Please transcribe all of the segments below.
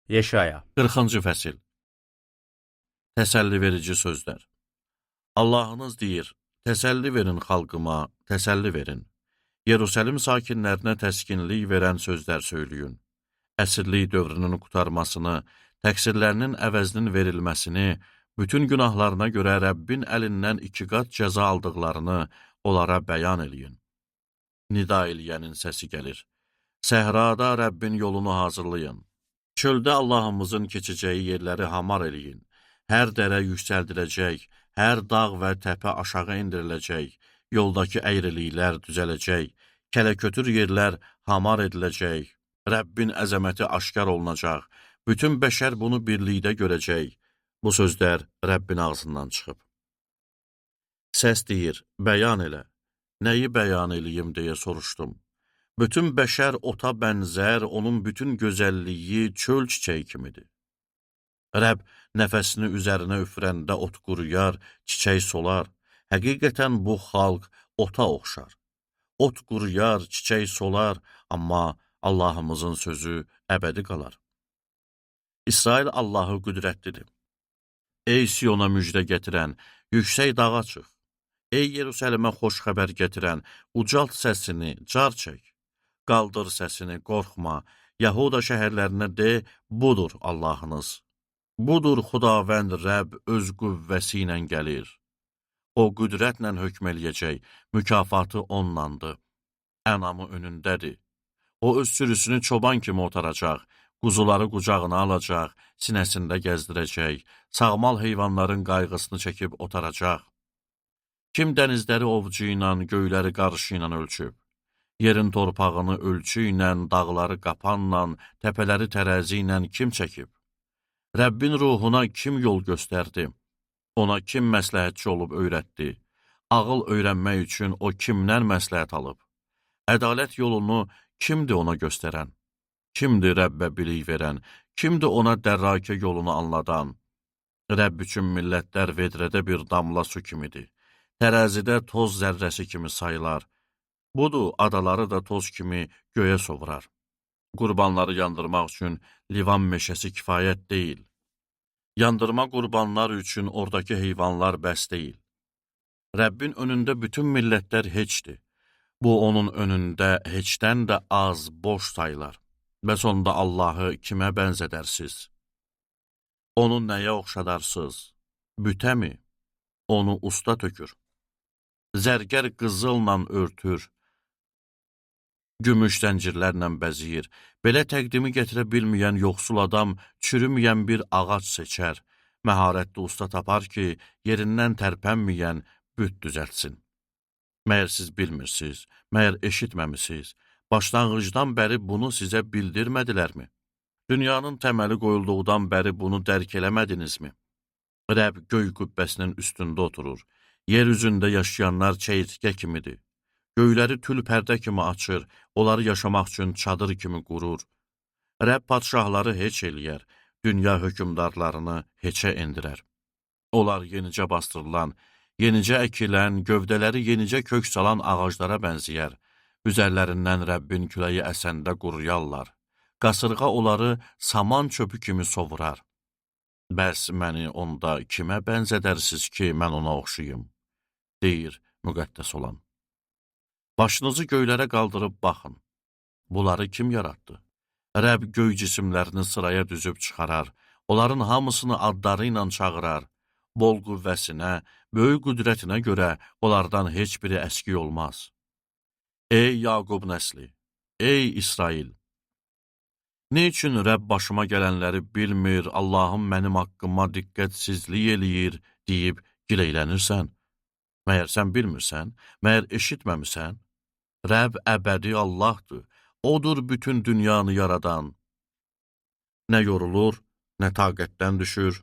Yeşaya. 40-cı fəsil. Təsəlli verici sözlər. Allahınız deyir, təsəlli verin xalqıma, təsəlli verin. Yerusəlim sakinlərinə təskinlik verən sözlər söyləyin. Əsirlik dövrünün qurtarmasını, təqsirlərinin əvəzinin verilməsini, bütün günahlarına görə Rəbbin əlindən 2 qat cəza aldıqlarını onlara bəyan eləyin. Nida eləyənin səsi gəlir. Səhrada Rəbbin yolunu hazırlayın. Çöldə Allahımızın keçəcəyi yerləri hamar eləyin. Hər dərə yüksəldiləcək, hər dağ və təpə aşağı endiriləcək, yoldakı əyriliklər düzələcək, kələkötür yerlər hamar ediləcək, Rəbbin əzəməti aşkar olunacaq, bütün bəşər bunu birlikdə görəcək. Bu sözlər Rəbbin ağzından çıxıb. Səs deyir, bəyan elə. Nəyi bəyan eləyim deyə soruşdum. Bütün bəşər ota bənzər, onun bütün gözəlliyi çöl çiçəyi kimidir. Rəbb nəfəsini üzərinə üfürəndə ot quruyar, çiçək solar. Həqiqətən bu xalq ota oxşar. Ot quruyar, çiçək solar, amma Allahımızın sözü əbədi qalar. İsrail Allahı qüdrətlidir. Ey Siyona müjdə gətirən, yüksək dağa çıx. Ey Yerusəlimə xoş xəbər gətirən, ucalt səsini, car çək. Qaldır səsini, qorxma. Yahuda şəhərlərinə de, budur Allahınız. Budur Xudavənd Rəbb öz qüvvəsi ilə gəlir. O qüdrətlə hökm eləyəcək, mükafatı onlandır. Ənamı önündədir. O öz sürüsünü çoban kimi otaracaq, quzuları qucağına alacaq, sinəsində gəzdirəcək, sağmal heyvanların qayğısını çəkib otaracaq. Kim dənizləri ovcu ilə, göyləri qarışı ilə ölçüb? Yerin torpağını ölçü ilə, dağları qapanla, təpələri tərəzi ilə kim çəkib? Rəbbin ruhuna kim yol göstərdi? Ona kim məsləhətçi olub öyrətdi? Ağıl öyrənmək üçün o kimdən məsləhət alıb? Ədalət yolunu kimdir ona göstərən? Kimdir Rəbbə bilik verən? Kimdir ona dərrakə yolunu anladan? Rəbb üçün millətlər vedrədə bir damla su kimidir. Tərəzidə toz zərrəsi kimi sayılar. Budur, adaları da toz kimi göyə sovurar. Qurbanları yandırmaq üçün Livan meşəsi kifayət deyil. Yandırma qurbanlar üçün oradakı heyvanlar bəs deyil. Rəbbin önündə bütün millətlər heçdir. Bu, onun önündə heçdən də az, boş sayılar. Bəs onda Allahı kimə bənzədərsiz? Onu nəyə oxşadarsız? Bütəmi? Onu usta tökür. Zərgər qızılla örtür, gümüş zəncirlərlə bəziyir. Belə təqdimi gətirə bilməyən yoxsul adam çürüməyən bir ağac seçər. Məharətli usta tapar ki, yerindən tərpənməyən büt düzəltsin. Məyər siz bilmirsiniz, məyər eşitməmisiniz? Başlanğıcdan bəri bunu sizə bildirmədilərmi? Dünyanın təməli qoyulduqdan bəri bunu dərk eləmədinizmi? Rəbb göy qübbəsinin üstündə oturur. Yer üzündə yaşayanlar çəyirtkə kimidir. Göyləri tül pərdə kimi açır, onları yaşamaq üçün çadır kimi qurur. Rəbb padşahları heç eləyər, dünya hökmdarlarını heçə endirər. Onlar yenicə bastırılan, yenicə əkilən, gövdələri yenicə kök salan ağaclara bənzəyər. Üzərlərindən Rəbbin küləyi əsəndə quruyarlar. Qasırğa onları saman çöpü kimi sovurar. Bəs məni onda kimə bənzədərsiz ki, mən ona oxşayım? Deyir müqəddəs olan. Başınızı göylərə qaldırıb baxın. Bunları kim yaratdı? Rəbb göy cisimlərini sıraya düzüb çıxarar, onların hamısını adları ilə çağırar. Bol qüvvəsinə, böyük qüdrətinə görə onlardan heç biri əskik olmaz. Ey Yaqub nəsli, ey İsrail! Nə üçün Rəbb başıma gələnləri bilmir, Allahım mənim haqqıma diqqətsizlik eləyir, deyib gileylənirsən? Məyər sən bilmirsən, məyər eşitməmisən? Rəbb əbədi Allahdır, odur bütün dünyanı yaradan. Nə yorulur, nə taqətdən düşür,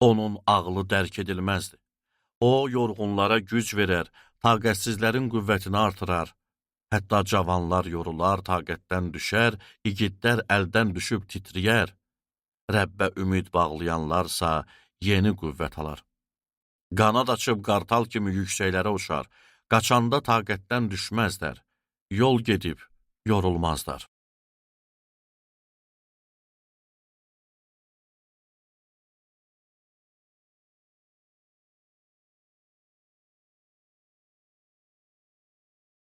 onun ağlı dərk edilməzdir. O, yorğunlara güc verər, taqətsizlərin qüvvətini artırar. Hətta cavanlar yorular, taqətdən düşər, igidlər əldən düşüb titriyər. Rəbbə ümid bağlayanlarsa yeni qüvvət alar. Qanad açıb qartal kimi yüksəklərə uçar, qaçanda taqətdən düşməzlər, yol gedib yorulmazlar.